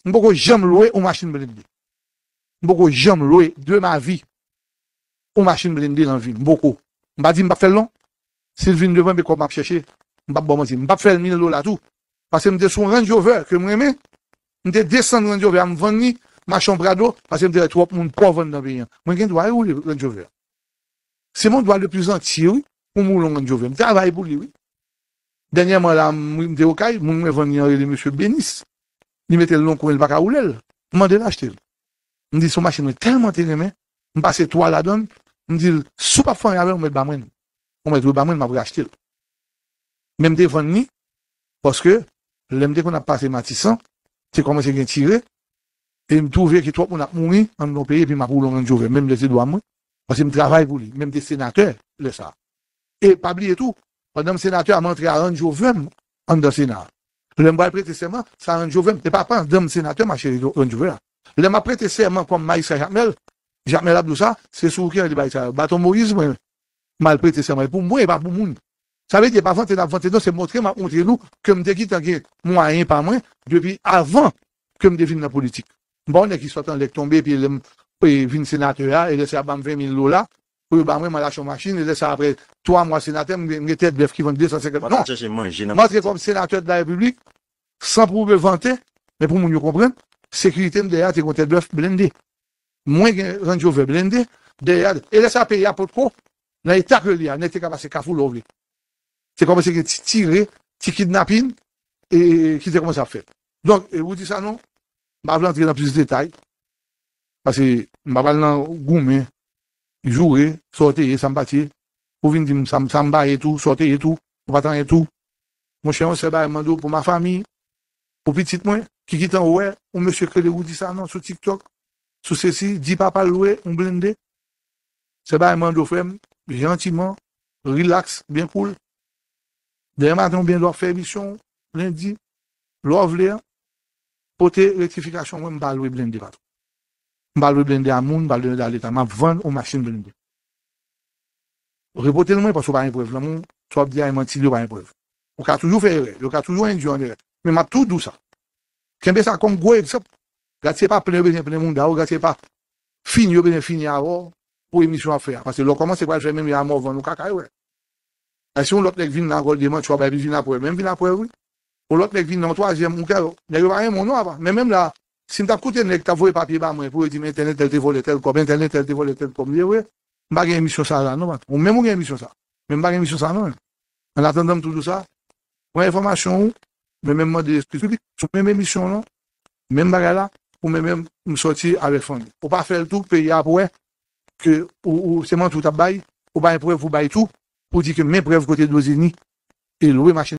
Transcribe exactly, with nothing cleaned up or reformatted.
M poko janm lwe yon machin blende. M poko janm lwe de ma vi yon machin blende nan vi m. M poko. M pa di m p ap fè l non. Si l vin devan m, e kòb m ap chèche, m p ap ba w manti. M p ap fè l mil dola tou. Paske m te sou yon Range Rover ke m renmen. M te desann Range Rover a, m vann li, m achte yon Prado, paske m te wè twòp moun pòv anndan peyi a. Mwen gen dwa woule Range Rover. Se mon dwa le pli antye, wi, pou m woule yon Range Rover. M travay pou li, wi. Dènyèman la, m te okay, moun mwen vann li an rele mesye Benis. Li mete l nan kwen, li pa ka woule l. M mande l achte l. M di se yon machin mwen tèlman te renmen, m pase twa ladan l, m di l, si w p ap fè anyen avè l, ou mèt ba mwen l. Ou mèt ba mwen l, m ap reachte l. Men m te vann li, paske lè m te konn ap pase Matisan, te kòmanse gen tire, e m twouve ke twòp moun ap mouri anndan yon peyi, epi m ap woule yon Range Rover, menm lè se dwa mwen, paske m travay pou li, men m te senatè lè sa a. E pa bliye tou, pandan m senatè a, m antre a Range Rover m anndan Sena a. Lè m pral prete sèman, se a Range Rover m, e pa pandan m senatè m achte Range Rover a. Lè m ap prete sèman kòm majistra Jakmèl, Jakmèl ap di w sa, se sou ou ki rele bagay sa yo. Baton Moyiz mwen, m al prete sèman, e pou mwen, e pa pou moun. Sa vle di, e pa vante n ap vante non, se montre m ap montre nou ke m te gentan gen mwayen pa mwen depi avan ke m te vin nan politik. M pa yon nèg ki sot anlè k tonbe, epi lè m e, vin senatè a, e lè sa y ap ban m ven mil dola pou yo ba mwen, m al achte yon machin, e lè sa a, apre twa mwa senatè, m gen, m gen tèt bèf ki vann de san senkant. Non! M antre kòm senatè de la repiblik, san pou m vante, men pou moun yo konprann, sekirite m dèyè a te gen yon tèt bèf blende. Mwen gen Range Rover blende, dèyè a, e lè sa a peyi a potko nan eta ke li a, nèg te ka pase kafou lè w vle. Te kòmanse gen ti tire, ti kidnapin, e, ki te kòmanse ap fèt. Donk, e, Rudy Sanon, m pa vle antre nan plis detay, paske m pa pral nan goumen, joure, sa w te ye, sa m pa t ye, pou vin di m sa m, sa m pa ye tou, sa w te ye tou, ou pa t anyen tou. Monchè, yon sèl bagay m mande w pou ma famille, pou pitit mwen, ki gentan wè yon mesye k rele Rudy Sanon sou TikTok, sou sesi, di papa l lwe yon blende. Se bagay mande w frè m, jantiman, relax, byen cool. Demen maten w byen lè w ap fè emisyon w, lendi, lè w vle an, pote rektifikasyon mwen, m pa lwe blende patwon. M pa lwe blende a moun, m pa lwe blende a leta, m ap vann yon machin blende. Repote l mwen, paske w pa gen prèv. Lanmou, sa w ap di a e manti, li, w pa gen prèv. Ou ka toujou fè erè, yo ka toujou endui an erè. Men m ap tou di w sa. Kenbe sa kòm gwo egzanp. Gad se pa plen yo bezwen plen mouda w, gad se pa fini yo bezwen fini avè w pou emisyon w ap fè a. Paske lè w kòmanse pral fè menm jan a Morvan, ou ka kay wè. E si yon lòt nèg vin la ankò l demanti w, a bay epi vin apre w, menm vin apre w, wi. Yon lòt nèg vin nan yon twazyèm, ou ka, nèg yo pa renmen w non apa. Men menm la, si m t ap koute nèg k ap voye papye ba mwen pou yo di m entèl entèl te vòlè tèl kòb, entèl entèl te vòlè tèl kòb, li vre, m pa gen emisyon sa la non, patwon. Ou menm ou gen emisyon sa. Men m pa gen emisyon sa non. An atandan m toujou sa, pran enfòmasyon ou, men menm mande espri piblik, sou menm emisyon w lan, menm bagay la, pou men menm m sòti avèk fanmi. Ou pa fè l tou, peyi a ap wè ke ou, ou se manti w t ap bay, ou pa gen prèv pou bay tou, pou di ke men prèv kote Dozeni e lwe machin.